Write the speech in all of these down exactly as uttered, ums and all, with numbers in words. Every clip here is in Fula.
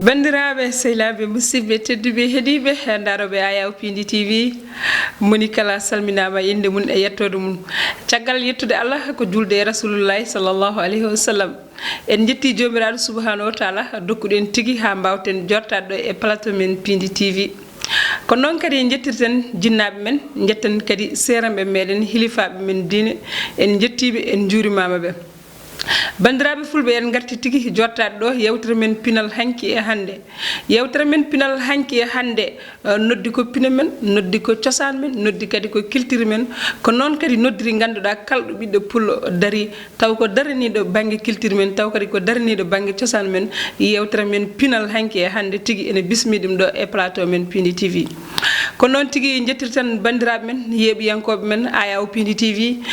Banndiraaɓe, sehilaaɓe, musidɓe tedduɓe, heɗiiɓe, ndarooɓe Ayaw Pindi T V, moni kala salminaama innde mum e yettoode mum. Caggal yettude Allah, ko julde e Rasulullahi sallallahu alayhi wa sallam. En njetti Joomiraaɗo subhanahu wa taala, dokkuɗen tigi haa mbaawten jortaade ɗo e plateau men Pindi T V. Ko noon kadi njettirten jinnaaɓe men, njetten kadi seeranɓe meɗen, hilifaaɓe men diine, en njettiiɓe, en njuurimaama ɓe. Banndiraaɓe fulɓe, en ngarti tigi jortaade ɗo yewtere men pinal hanki e hannde. Yewtere men pinal hanki e hannde, eh, noddi ko pine men, noddi ko cosaan men, noddi kadi ko culture men. Ko noon kadi noddiri ngannduɗaa kala ɗo ɓiɗɗo pullo darii, taw ko daraniiɗo bannge culture men, taw kadi ko daraniiɗo bannge cosaan men. Yewtere men pinal hanki e hannde tigi ene bismi ɗum ɗo e plateau men Pindi T V. Ko noon tigi njettirten banndiraaɓe men, yeeɓiyankooɓe men Ayaw Pindi T V.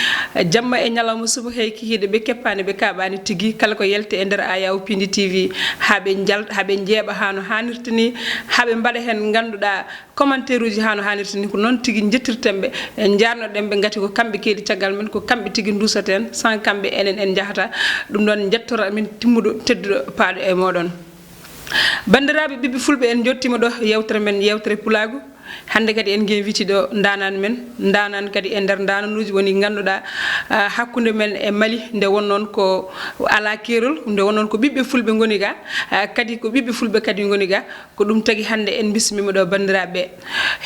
Jamma e ñalawma, suba e kikiiɗe, ɓe keppaani, ɓe kaaɓaani tigi, kala ko yelte e nder Ayaw Pindi T V, haa ɓe njal-, haa ɓe njeeɓa haa no haanirta ni, haa ɓe mbaɗa heen ngannduɗaa commentaire uji haa no haanirta ni. Ko noon tigi njettirten ɓe, njaarnoɗen ɓe, ngati ko kamɓe keedi caggal men, ko kamɓe tigi nduusaten, sans kamɓe enen en njahata. Ɗum ɗoon njettoral men timmuɗo, tedduɗo, paaɗo e mooɗon. Banndiraaɓe ɓiɓɓe fulɓe, en njottiima ɗo yewtere men, yewtere pulaagu. Hannde kadi en ngeewiti ɗo ndaanaan men, ndaanaan kadi e nder ndaananuuji woni ngannduɗaa, ah, hakkunde men e Mali, nde won noon ko alaa keerol, nde won noon ko ɓiɓɓe fulɓe ngoni ga, ah, kadi ko ɓiɓɓe fulɓe kadi ngoni ga. Ko ɗum tagi hannde en mbismiima ɗo banndiraaɓe.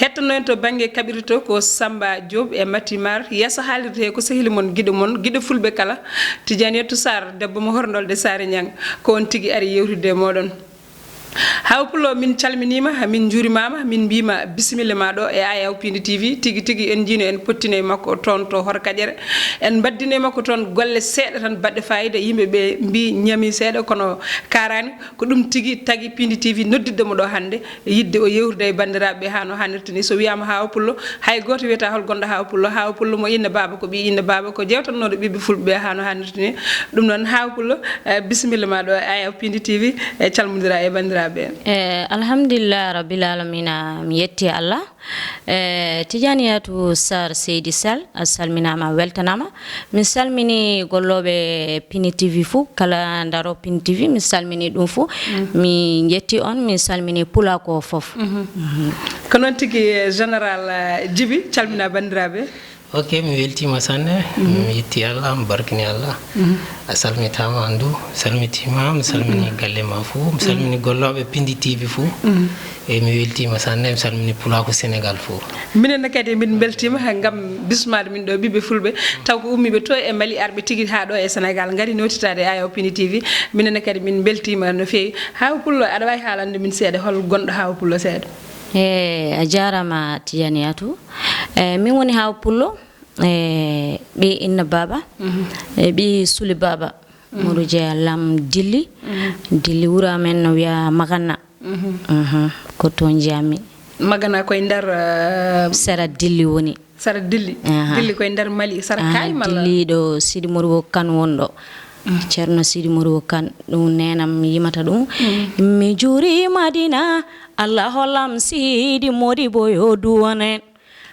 Hettono en to bannge kaɓirɗe to ko Samba Diop e Mati Mar, yeeso haalirde he ko sehil mon, giɗo mon, giɗo fulɓe kala, Tidiane Yettou Sarr, debbo mo Horndolde Saare Ñang, ko on tigi ari yewtidde e mooɗon. Haw Pullo, min calminiima, min njuurimaama, min mbiima bisimilla ma ɗo e Ayaw Pindi T V. Tigi tigi en njiino, en pottino e makko toon to Horkaƴere. En mbaddino e makko toon golle seeɗa tan baɗɗe faayiida, yimɓe ɓe mbii ñami seeɗa kono kaaraani. Ko ɗum tigi tagi Pindi T V noddidde mo ɗo hannde, yiɗde o yewtida e banndiraaɓe ɓe haa no haanirta ni. So wiyaama Hawa Pullo, hay gooto wiyata hol gonɗo Hawa Pullo. Hawa Pullo mo inna baaba, ko ɓii inna baaba, ko jewtannooɗo ɓiɓɓe fulɓe ɓe haa no haanirta ni. Ɗum noon, Hawa Pullo, eh, bisimilla ma ɗo e Ayaw Pindi T V, e calmondira e banndiraaɓe ɓe. Eh, alhamdulillah rabbil alamina, mi yetti Allah. Eh, Tidiane Yatou Sarr Seydi Sall, a salminaama, a weltanaama. Mi salmini gollooɓe Pindi T V fuu, kala ndaro Pindi T V, mi salmini ɗum fuu. Mm. Mi yetti on, mi salmini pulaaku fof. Mhm. Mhm. Ko noon tigi, eh, Général, eh, Djiby, calmina banndiraaɓe. Ok, mi weltiima sanne. Mhm. Mi yetti Allah, mi barkini Allah. Mhm. A salmitaama an du, mi salmitiima, mi salmini, mhm, galle ma fuu, mi, mhm, salmini gollooɓe Pindi T V fuu. Mhm. E mi weltiima sanne, mi salmini pulaaku Sénégal fof. Minen ne kadi min mbeltiima ngam bismaade min ɗo ɓiɓɓe fulɓe, taw ko ummiiɓe to e Mali, arɓe tigi haa ɗo e Sénégal, ngari notitaade e Ayaw Pindi T V. Minen ne kadi min mbeltiima no feewi. Hawa Pullo, aɗa waawi haalande min seeɗa hol gonɗo Hawa Pullo seeɗa? E a jaaraama Tidiane Yatou. E min woni Hawa Pullo, e ɓii inna baaba, mhm, e ɓii suli baaba. Mhm. Moɗo jeya lam Dilli. Mhm. Dilli wuro amen no wiya Magana. Mhm. Mhm. Ko toon njiyammi. Magana koye nder, eh, sera Dilli woni. Sera Dilli. Aha. Dilli koye nder Mali, sera, aha, Kaay malla? Dilli ɗo Sidi Modibo Kane won ɗo. Mhm. Ceerno Sidi Modibo Kane, ɗum neenam mi yimata ɗum. Mhm. Mi juuri Madina, Allah hollam Sidi Modibo yo duwane.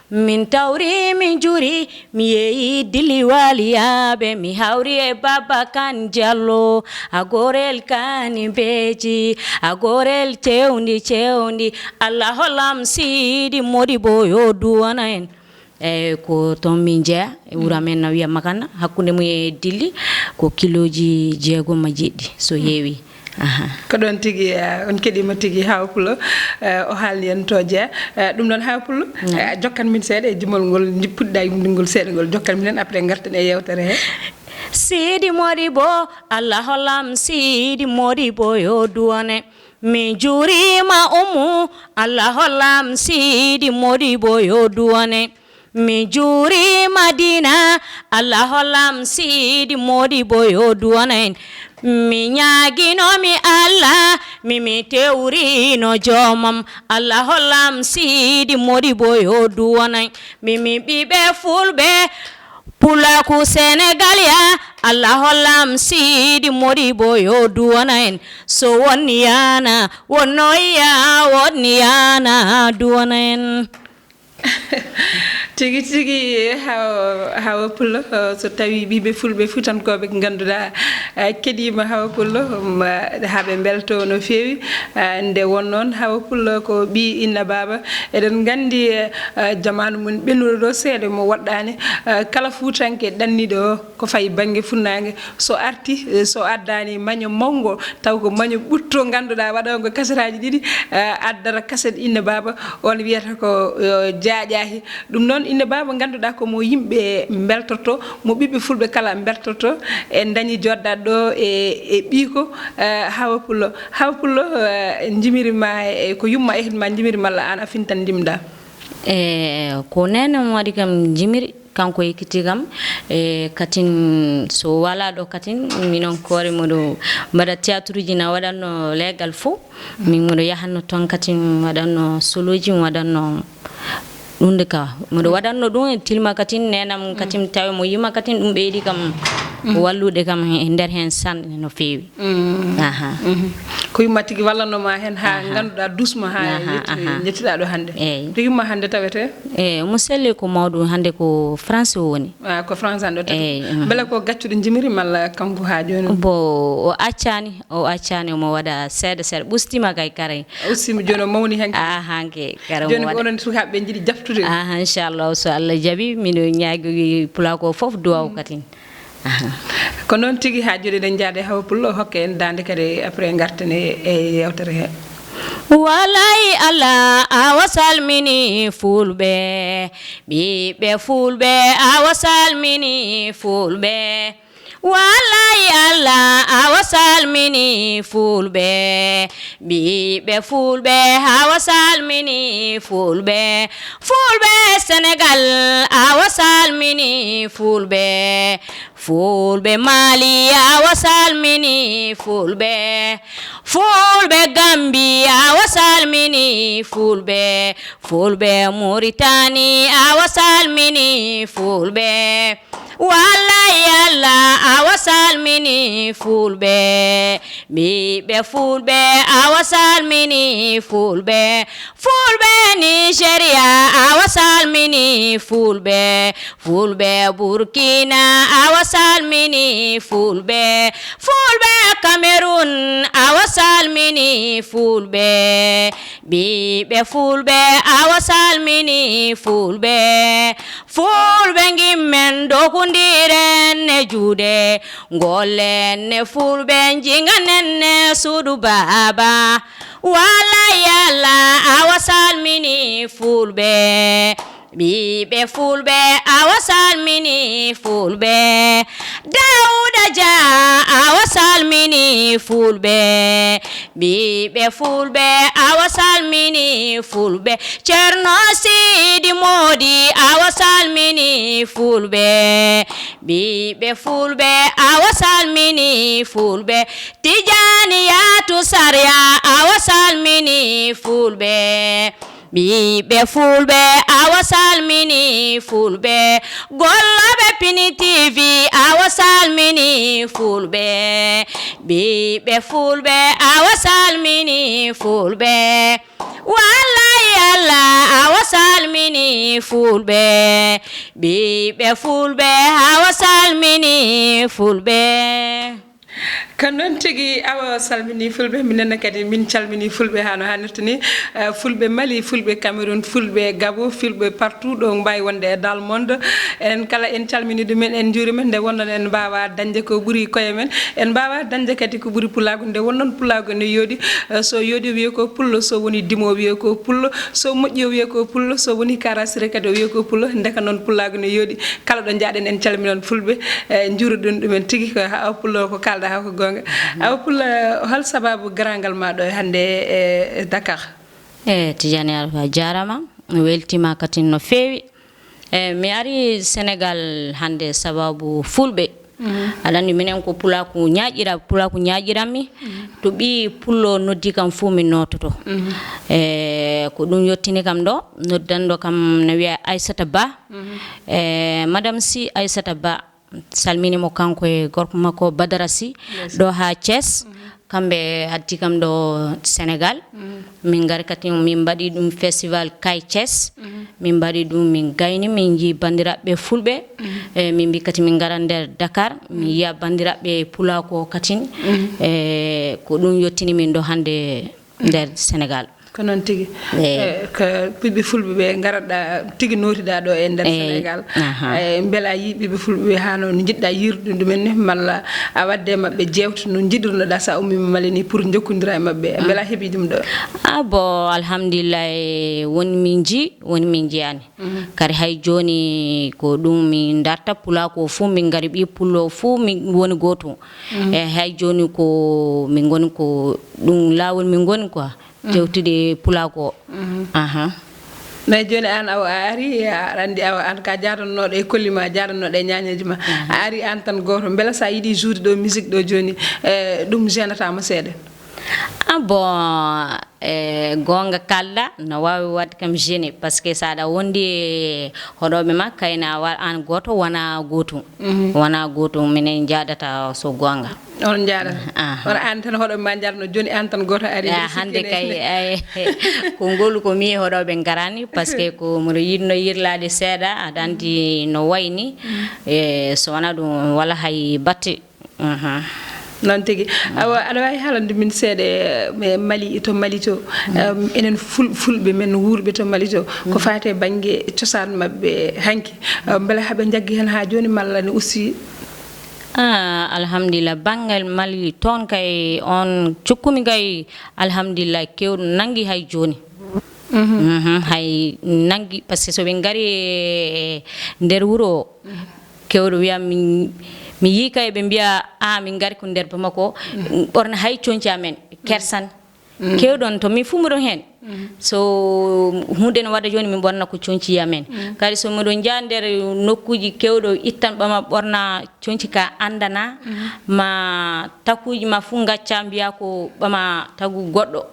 Min tawri, min juri, mi yeeyi Dilli waliyaaɓe, mi hawri e Baba Kan Jallo, a gorel kani beeji, a gorel cewndi, cewndi, Allah hollam Sidi Modibo yo duwana en. Eyyi, ko toon min jeya, e wuro amen na wiya Makana, hakkunde mum e Dilli, ko kilooji jeegom e jeɗɗi, so heewi. Aha. Ko ɗoon tigi, eh, on keɗiima tigi Hawa Pullo, eh, o haalni en to jeya. Eh, ɗum ɗoon Hawa Pullo, naam, eh, jokkan min seeɗa e jimol ngol, ndi puɗɗa yumdingol seeɗa ngol, jokkan minen, après ngarten e yewtere he. Sidi Modibo, Allah hollam Sidi Modibo yo duwane. Mi juurima Ummu, Allah hollam Sidi Modibo yo duwane. Mi juuri Madina, Allah hollam Sidi Modibo yo duwana en. Mi ñaaginomi Allah, mi, mi tewrino joomam, Allah hollam Sidi Modibo yo duwana en. Mi, mi ɓiɓɓe fulɓe, pulaaku Senegal ya, Allah hollam Sidi Modibo yo duwana en. So won yana, wonno ya, won yana duwana en. Tigi tigi, Hawa, Hawa Pullo, eh, so tawi ɓiɓɓe fulɓe fuutankooɓe ko ngannduɗaa, eh, keɗiima Hawa Pullo, um, eh, haa ɓe mbelto no feewi. Eh, nde won noon, Hawa Pullo ko ɓii Inna Baaba. Eɗen nganndi, eh, eh, jamaanu mum ɓennuɗo ɗo seeɗa mo woɗɗaani. Eh, kala fuutanke ɗanniiɗo o ko fayi bannge funnaange. So arti, eh, so addaani maño mawngo, taw ko maño ɓutto ngannduɗaa waɗaango kasetaaji ɗiɗi, eh, addata kaset Inna Baaba, on wiyata ko, eh, jaaƴaahi. Ɗum noon, Inna Baaba ngannduɗaa ko mo yimɓe mbeltorto, mo ɓiɓɓe fulɓe kala mbeltorto. En dañi joddaɗo ɗo e, e ɓiiko, eh, Hawa Pullo. Hawa Pullo, eh, njimiri ma, eh, ko yumma e ma njimiri malla aan a fintan ndimɗa? E, ko neene mo waɗi kam njimiri, kanko ekiti kam. E, katin so wala ɗo katin, minon koore moɗo mbaɗa théâtre uji na waɗanno legal fof. Min moɗo yahanno toon katin waɗanno soloji, waɗanno ɗum de ka. Moɗo waɗanno ɗum e tilma katin, neenam katin tawe mo yima katin, ɗum ɓeydi kam wallude kam e nder heen sanɗe no feewi. Mm. Aha. Mhm. Ko yumma tigi wallanno ma heen haa ngannduɗaa dusma haa aha, yettude aha, njettuɗaa ɗo hannde. Eyi. To yumma hannde tawete? Eyi, omo selli ko mawɗo hannde ko France o woni. Ah, ko France hannde o tawete. Eyi, mhm. Mbele ko gaccuɗo njimiri malla kanko haa jooni? Bo o accani, o accani omo waɗa seeɗa seeɗa. Ɓustima kay kare. O ustimi jooni o mawni hanki. Ah, hanki kare jooni omo ko waɗa. Onon sukaaɓe ɓe njiɗi jaftude. Ah, inchallah so Allah jaɓi miɗo ñaagi pulako fof duwaw katin. Aha. Ko noon tigi, haa jooni eɗen njaade Hawa Pullo, hokke en daande kadi après ngarten e, e yeewtere he. Walay Allah, Awa salmini fulɓe, ɓiɓɓe fulɓe, Awa salmini fulɓe. Walay Allah, Awa salmini fulɓe, ɓiɓɓe fulɓe, Awa salmini fulɓe. Fulɓe Senegal, Awa salmini fulɓe. Fulɓe Mali, Awa salmini fulɓe. Fulɓe Gambi, Awa salmini fulɓe. Fulɓe Muritani, Awa salmini fulɓe. Wallay Allah, Awa salmini fulɓe. Ɓiɓɓe fulɓe, Awa salmini fulɓe. Fulɓe Nigeria, Awa salmini fulɓe. Fulɓe Burkina, Awa salmini fulɓe. Fulɓe Cameroun, Awa salmini fulɓe. Ɓiɓɓe fulɓe, Awa salmini fulɓe. Fulɓe ngimmen, dokundiren e juuɗe, ngollen e fulɓe, jinganen e suudu baaba. Wala yalla, Awa salmini fulɓe. Ɓiɓɓe fulɓe, Awa salmini fulɓe. Dawuda Dia, Awa salmini fulɓe. Ɓiɓɓe fulɓe, Awa salmini fulɓe. Ceerno Sidi Moodi, Awa salmini fulɓe. Ɓiɓɓe fulɓe, Awa salmini fulɓe. Tijaani Yaatu Sariya, Awa salmini fulɓe. Ɓiɓɓe fulɓe, Awa salmini fulɓe. Gollooɓe Pini T V, Awa salmini fulɓe. Ɓiɓɓe fulɓe, Awa salmini fulɓe. Wallay Allah, Awa salmini fulɓe. Ɓiɓɓe fulɓe, Awa salmini fulɓe. Ko noon tigi, Awa salmini fulɓe, minen kadi min calmini fulɓe haa no haanirta ni. Eh, fulɓe Mali, fulɓe Cameroun, fulɓe Gabon, fulɓe partout ɗo mbaawi wonde e dans le monde. Enen kala en calmini ɗumen, en njuurima. Nde wonnoon en mbaawa dañde ko ɓuri koye men, en mbaawa dañde kadi ko ɓuri pulaagu. Nde wonnoon pulaagu ene yooɗi, eh, so yooɗi wiye ko pullo, so woni dimo wiye ko pullo, so moƴƴi o wiye ko pullo, so woni karasire kadi o wiye ko pullo. Ndeka noon pulaagu ne yooɗi. Kala ɗo njaaɗen en calminan fulɓe, eh, njuuruɗen ɗumen tigi ko ha Awa Pullo ko kalɗa ha ko goonga. Awa Pullo, hol sababu garangal ma ɗo e hannde e, e Dakar? E Tidiane Alpha, jarama, mi weltima katin no feewi. E, mi ari Senegal hannde sababu fulɓe. Mhm. Aɗa anndi minen ko pulaku ñaaƴira, pulaku ñaaƴiranmi. Mhm. To ɓii pullo noddi kam fuu mi noototo. Mhm. E, ko ɗum yottini kam ɗo, noddanɗo kam na wiya Aissata Ba. Mhm. E, Madame Sy Aissata Ba, salmini mo kanko e gorko makko Badara Sy, yes, ɗo ha Thiès. Mhm. Kamɓe addi kam ɗo Sénégal. Min ngari kadi, min mbaɗi ɗum festival Kay Thiès. Min mbaɗi ɗum, min gayni, min njii banndiraaɓe fulɓe. E min mbi kadi min ngara nder Dakar, min yiya banndiraaɓe pulaaku kadi. E ko ɗum yottini min ɗo hannde nder Sénégal. Ko noon tigi. Eey. Eh, ko ɓiɓɓe fulɓe ɓe ngaraɗa tigi nootiɗa ɗo e nder Eey. Sénégal. Aha. Eh, mbela a yii ɓiɓɓe fulɓe ɓe haa no njiɗɗa yiirde ɗumen ni, malla a wadde maɓɓe jeewte no njiɗirnoɗa so a ummima Mali ni pour jokkondira e maɓɓe? Mbela a heɓi ɗum ɗo? Ah, bon, alhamdulillah, woni min ji, woni min jiyani. Kadi hay jooni ko ɗum min darta, pulaaku o fof min ngari, ɓii pullo o fof min woni gooto. E hay jooni ko min ngoni ko ɗum laawol min ngoni quoi, jewtude pulaaku o. Aha. Mais jooni aan awa a ari, aɗa anndi awa aan ka jaadannoɗo e kolli ma, jaadannoɗo e ñaañeeji ma. A ari aan tan gooto. Mbela so a yiɗi joude ɗo musique ɗo jooni, eh, ɗum gênata ma seeɗa? Ah, bon, eh, goonga kalda, no waawi waɗde kam gêné, parce que so aɗa wondi e hoɗooɓe ma, kayna wa-, aan gooto wona gootum. Wona gootum, minen njaadata so goonga. On njaadata? Aha. On aan tan hoɗooɓe ma njaadano, jooni aan tan gooto ari. Ah, hannde kay, ay, ko ngolu ko mi e hoɗooɓe ngarani, parce que ko mbiɗo yiɗno yirlaade seeɗa, aɗa anndi no wayni. E so wona ɗum, wala hay batte. Aha. Noon tigi. Awa, aɗa waawi haalande min seeɗa, eh, Mali, to Mali to, em, enen ful-, fulɓe men wuurɓe to Mali to, ko faati e bannge cosaan maɓɓe hanki, eh, mbela haɓe njaggi heen haa jooni malla ne usti? Ah, alhamdulillah, banngal Mali toon kay on cukkumi kay, alhamdulillah, keewɗo nanngi hay jooni. Mhm, hay nanngi, parce que so ɓe ngari e nder wuro o, keewɗo wiya min, mi yii kay ɓe mbiya, "Ah, min ngari ko nder Bamako." Ɓorna hay coñci amen, kersan. Keewɗon to min fof miɗon heen. So huunde ne waɗa jooni, min ɓorna ko coñci amen. Kadi so miɗon njaha nder nokkuuji, keewɗo ittan ɓama ɓorna coñci ka anndana, ma takuuji ma fof ngacca mbiya ko ɓama tagu goɗɗo.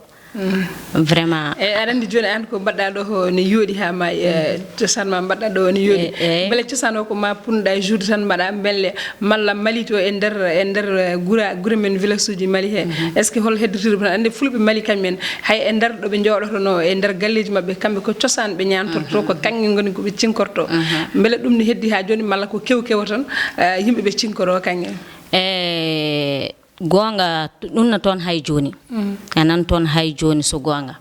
Vraiment. E aɗa anndi jooni aan ko mbaɗɗa ɗo ko ne yooɗi haa maayi, e cosaan ma mbaɗɗa ɗo ne yooɗi. E, e. Mbele cosaan o ko ma punɗa e juude tan mbaɗa mbelle malla Mali to e nder, e nder, eh, gura, gure men village uji Mali he? Est-ce que hol hedditirɓe tan? Anndi fulɓe Mali kamɓe en, hay e nder ɗo ɓe njooɗotono e nder galleeji maɓɓe, kamɓe ko cosaan ɓe ñaantorto, ko kaŋŋe ngoni ko ɓe cinkorto. Mbele ɗum ne heddi haa jooni malla ko kew kewo tan, eh, yimɓe ɓe cinkoro kaŋŋe? E, Goonga, ɗum no toon hay jooni. A nan toon hay jooni so goonga.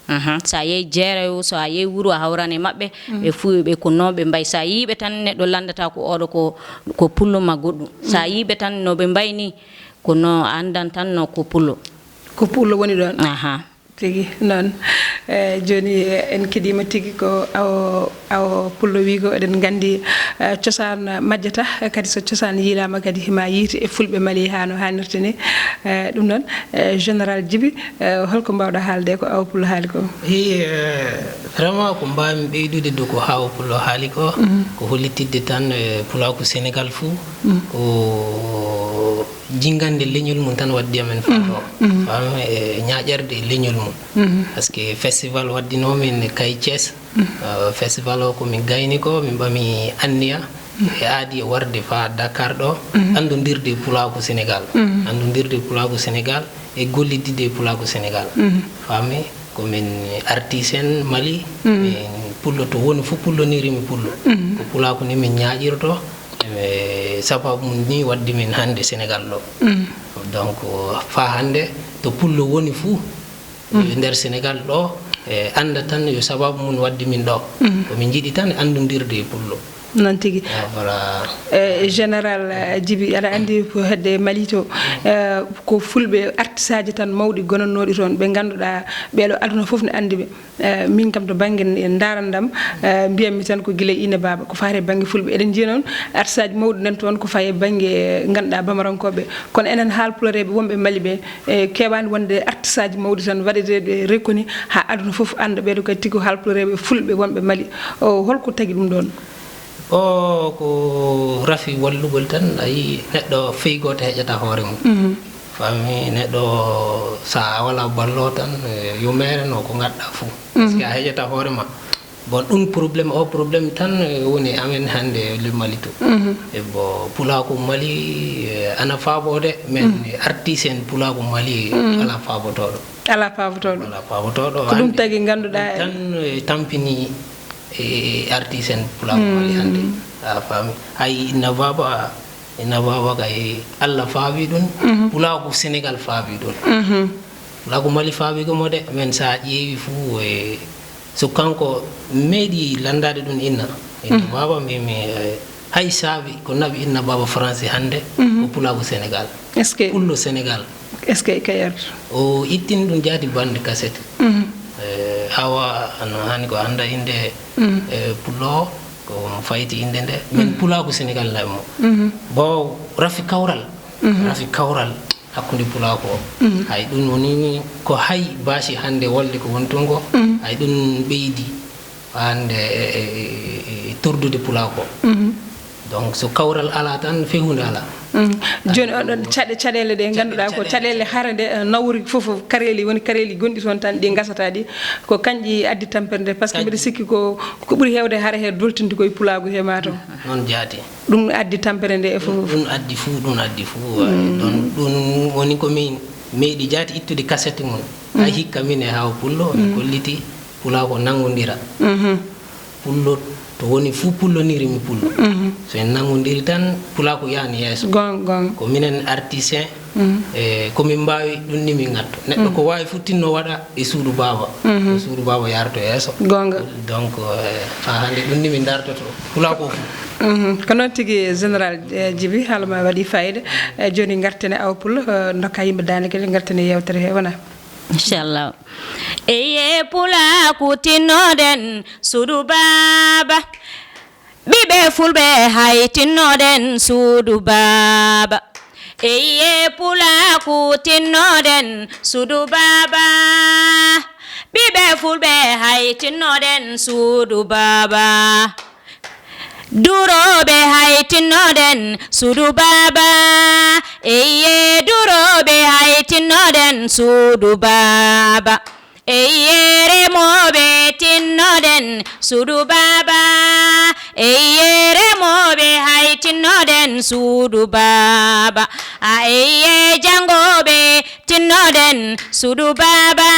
Mhm. So a yehi jeere o, so a yehi wuro, a hawran e maɓɓe, ɓe fuu ɓe ko noon ɓe mbayi. So a yii ɓe tan, neɗɗo lanndata ko oɗo ko, ko pullo ma goɗɗum. So a yii ɓe tan no ɓe mbayi ni, ko no a anndan tan no ko pullo. Ko pullo woni ɗoon. Aha. Tigi noon. Eh, jooni, eh, en keɗiima tigi ko awo, awo pullo wiigo. Eɗen nganndi, eh, cosaan majjata, eh, kadi so cosaan yiilaama kadi hima yiiti e fulɓe Mali haa no haanirta ni. Eh, ɗum noon, eh, Général Djiby, eh, holko mbaawɗa haalde ko awo pullo haali ko? Wi, eh, vraiment ko mbaawmi ɓeydude dow ko awo pullo haali ko, ko hollitidde tan, eh, pulaaku Sénégal fuu, ko jinngande leñol mum tan waddi amen faa ɗo. Faami, e ñaaƴerde e leñol mum. Parce que festival waddinoomi ne kay Thiès. Euh, festival o ko min gayni ko, min ɓami anniya e aadi e warde faa Dakar ɗo, anndondirde e pulaaku Sénégal. Anndondirde e pulaaku Sénégal e gollidde e pulaaku Sénégal. Faami, ko min artiste en Mali, min pullo to woni fof pulloniri mi pullo. Ko pulaaku ni min ñaaƴirto. E sababu mum ni waddi min hannde Sénégal ɗo. Donc, faa hannde to pullo woni fuu, e nder Sénégal ɗo, e annda tan yo sababu mum waddi min ɗo. Ko min njiɗi tan anndondirde e pullo. Noon tigi. Ah, voilà. E, Général, eh, Djiby, aɗa anndi ko hedde Mali to, eh, ko fulɓe artisaaji tan mawɗi gonannooɗi toon, ɓe ngannduɗaa ɓee ɗo aduna fof ne anndi ɓe. Eh, min kam to bannge ndarandam, eh, mbiyatmi tan ko gila ine baaba, ko faati e bannge fulɓe. Eɗen njiya noon artisaaji mawɗi nan toon ko fayi e bannge, eh, ngannduɗaa bamarankooɓe. Kono enen haalpulareeɓe wonɓe Mali ɓe, eh, keewaani wonde artisaaji mawɗi tan waɗeteeɓe reconnus haa aduna fof annda ɓee ɗo kadi tigi ko haalpulareeɓe fulɓe wonɓe Mali. O, holko tagi ɗum ɗoon? O ko rafi wallugol tan, a yii neɗɗo fey gooto heƴata hoore mum. Faami, neɗɗo so a wala ballo tan, eh, yo meere no ko ngaɗɗa fof. Parce que a heƴata hoore ma. Bon, ɗum problème, o problème tan, eh, woni amen hannde le Mali to. E bon, pulaaku Mali, eh, ana faaboo de, men artiste en pulaaku Mali, ala faabotooɗo. Ala faabotooɗo. Ala faabotooɗo. Ko ɗum hannde tagi ngannduɗaa tan, eh, tampini, eh, artiste en pulaaku Mali hannde. A faami? Hay Inna Baaba, Inna Baaba kay, Allah faabi ɗum, pulaaku Sénégal faabi ɗum. Pulaaku Mali faabi ko mo de, men sa ƴeewi fuu, eh, so kanko meeɗi lanndaade ɗum Inna. Inna Baaba mbiimi, eh, hay saabi ko naɓi Inna Baaba Faransi hannde, ko pulaaku Sénégal. Est-ce que Pullo Sénégal. Est-ce que Kayar? O ittini ɗum jaati bande cassette. Eh, awa, no hani ko annda innde, eh, pullo o, ko mo fayti innde nde. Min pulaaku Sénégal naɓi mo. Bon, rafi kawral. Rafi kawral hakkunde pulaaku o. Hay ɗum woni ko hay baasi hannde wolde ko woni toon ko. Hay ɗum ɓeydi. Hannde e, e, e, e tordude pulaaku o. Donc, so kawral alaa tan, fewndo alaa. Jooni, oɗon caɗe-, caɗeele ɗe ngannduɗaa ko caɗeele hare nde, eh, nawori fof, fof, kareeli, woni kareeli gonɗi toon tan, ɗi ngasata ɗi. Ko kanƴi addi tampere nde, par ce que mbiɗa sikki ko, ko ɓuri heewde hare he doltinde koye pulaagu he maa taw. Noon jaati. Ɗum addi tampere nde e fof. Ɗum, ɗum addi fuu, ɗum addi fuu. Ɗum, ɗum woni ko min meeɗi jaati ittude cassette mum. Hay hikka min e Hawa Pullo, min kolliti pulaaku o nanngondira. Pullo, to woni fuu pullo niri mi pullo. So en nanngondiri tan, pulaaku yahan yeeso. Goonga, goonga. Ko minen artiste en, e ko min mbaawi ɗum ni min ngatto. Neɗɗo ko waawi fuu tinno waɗa e suudu baaba. Ko suudu baaba yarto yeeso. Goonga. Donc, eh, haa hannde ɗum ni min ndartoto. Pulaaku o fuu. Ko noon tigi, Général, eh, Djiby, haala ma waɗi fayida. Eh, jooni ngarten e Awa Pullo, eh, ndokka yimɓe daande kadi, ngarten e yeewtere he wona. Inchallah. Eye pulaaku tinnoɗen suudu baaba. Ɓiɓɓe fulɓe hay tinnoɗen suudu baaba. Eye pulaaku tinnoɗen suudu baaba. Ɓiɓɓe fulɓe hay tinnoɗen suudu baaba. Durooɓe hay tinnoɗen suudu baaba. Eye durooɓe hay tinnoɗen suudu baaba. Eye remooɓe tinnoɗen suudu baaba. Eye remooɓe hay tinnoɗen suudu baaba. A eye janngooɓe tinnoɗen suudu baaba.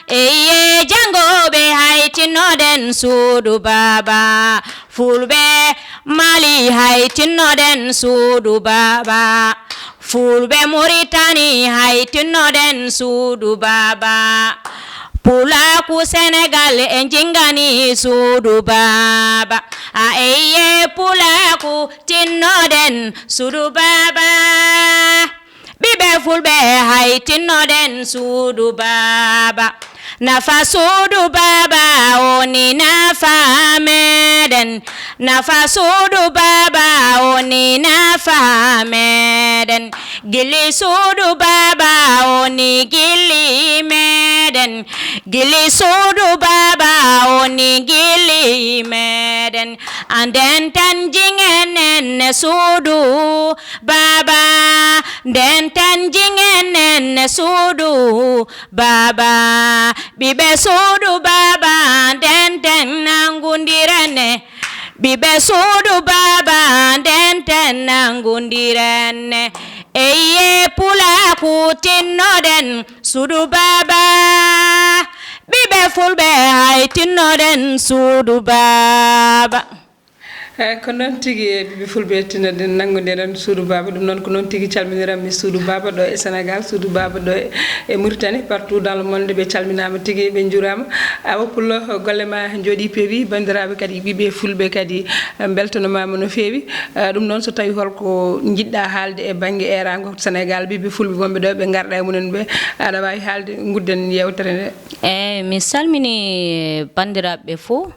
Eye janngooɓe hay tinnoɗen suudu baaba. Fulɓe Mali hay tinnoɗen suudu baaba. Fulɓe Muritani hay tinnoɗen suudu baaba. Pulaaku Senegal e njingani suudu baaba. A eye pulaaku tinnoɗen suudu baaba. Ɓiɓɓe fulɓe hay tinnoɗen suudu baaba. Nafa suudu baaba woni nafa meɗen. Nafa suudu baaba woni nafa meɗen. Gilli suudu baaba woni gilli meɗen. Gilli suudu baaba woni gilli meɗen. Anden tan jingen en suudu baaba, nden tan jingen en suudu baaba. Ɓiɓɓe suudu baaba, nden tan nanngondiren. Ɓiɓɓe suudu baaba, nden tan nanngondiren. Eye pulaaku tinnoɗen suudu baaba. Ɓiɓɓe fulɓe hay tinnoɗen suudu baaba. Eeyi, ko noon tigi, e ɓiɓɓe fulɓe tinnoɗen nanngondiren suudu baaba. Ɗum noon ko noon tigi calminiranmi suudu baaba ɗo e Senegal, suudu baaba ɗo e, e Mauritanie, partout dans le monde, ɓe calminaama tigi, ɓe njuuraama. Awa Pullo, golle ma njooɗii peewi, banndiraaɓe kadi, ɓiɓɓe fulɓe kadi, eh, mbeltanomaama no feewi. Eh, ɗum noon, so tawii holko njiɗɗa haalde e bannge eeraango Senegal, ɓiɓɓe fulɓe wonɓe ɗo, ɓe ngarɗa e mumen ɓe, aɗa waawi haalde, ngudden yeewtere nde. Eeyi, mi salminii banndiraaɓe fof.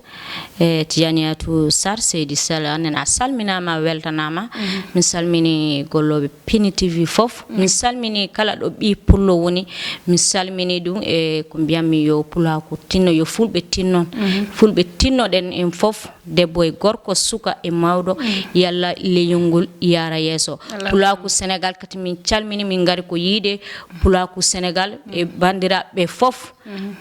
E Tijaniyatu Sar, Seydi Tala nen a salminaama, a weltanaama. Min salmini gollooɓe Pini T V fof. Min salmini kala ɗo ɓii pullo woni. Min salmini ɗum e ko mbiyatmi yo pulaaku tinno, yo fulɓe tinnon. Fulɓe tinnoɗen en fof, debbo e gorko, suka e mawɗo. Yalla leyol ngol yaara yeeso. Pulaaku Sénégal kadi min calmini, min ngari ko yiide pulaaku Sénégal e banndiraaɓe fof.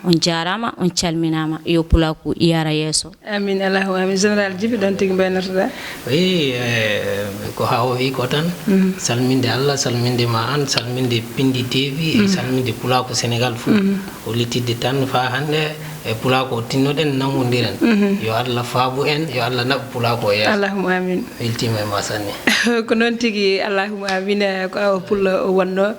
On jaaraama, on calminaama. Yo pulaaku yaara yeeso. Amin, Allahumma amin. Général Djiby, ɗon tigi mbaynortoɗaa? Oui, eh, ko haa o wi ko tan. Salminde Allah, salminde ma an, salminde Pindi T V, e salminde pulaaku Sénégal fof. Hollitidde tan faa hannde, e pulaaku o tinnoɗen, nanngondiren. Yo Allah faabu en, yo Allah naɓ pulaaku o yeeso. Allahumma amin. Weltiima e ma sanne. Ko noon tigi, Allahumma amin. Ko awa pullo o wonno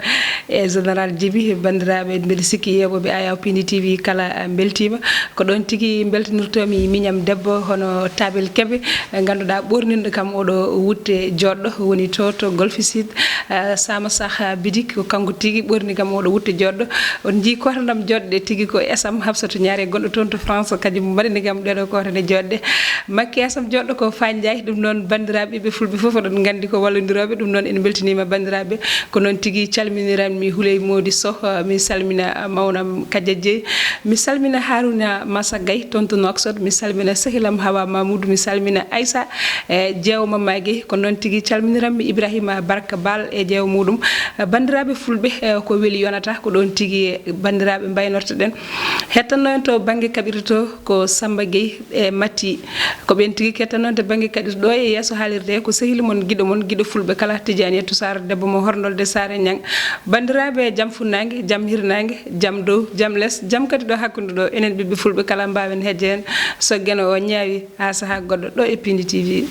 e Général Djiby. Banndiraaɓe, mbeɗa sikki yeeɓooɓe Ayaw Pindi T V kala, eh, mbeltiima. Ko ɗoon tigi mbeltanirtoomi miñam debbo hono Tabel Kebe, eh, ngannduɗaa ɓoorninɗo kam oɗo wutte jooɗɗo, woni to, to Golfe Sud, eh, Sama Sah Bidik, ko kanko tigi ɓoorni kam oɗo wutte jooɗɗo. On njii kootandam jooɗɗe tigi ko esam Hafsatu Ñaare gonɗo toon to France, kañum mbaɗani kam ɗeɗo kootane jooɗɗe. Makki esam jooɗɗo ko Faañ Njaay. Ɗum noon, banndiraaɓe ɓiɓɓe fulɓe fof oɗon nganndi ko wallondirooɓe. Ɗum noon, en mbeltiniima banndiraaɓe. Ko noon tigi calminiranmi Huley Moodi Soh, mi salmina mawnam Kadiaje, mi salmina Haruna Massa Gaye toon to Nouakchott, mi salmina sehilam Hawa Mamoudou, mi salmina Aissa, eh, Jeewo Mamma Gueye. Ko noon tigi calminiranmi Ibrahima Barka Baal e jeewo muɗum. Eh, banndiraaɓe fulɓe, eh, ko weli yonata, ko ɗoon tigi banndiraaɓe mbaynortoɗen. Hettanno en to bannge kaɓirɗe to ko Samba Gueye e Matti. Ko ɓeen tigi kettanno to bannge kaɓirɗe ɗo e yeeso haalirde ko sehil mon, giɗo mon, giɗo fulɓe kala, Tidiane Yettou Sarr, debbo mo Horndolde Saare Ñang. Banndiraaɓe, jam funnaange, jam hirnaange, jam dow, jam les, jam kadi ɗo hakkunde ɗo. Enen ɓiɓɓe fulɓe kala mbaawen hedde heen. So geno o ñaawi, haa sahaa goɗɗo ɗo e Pindi T V.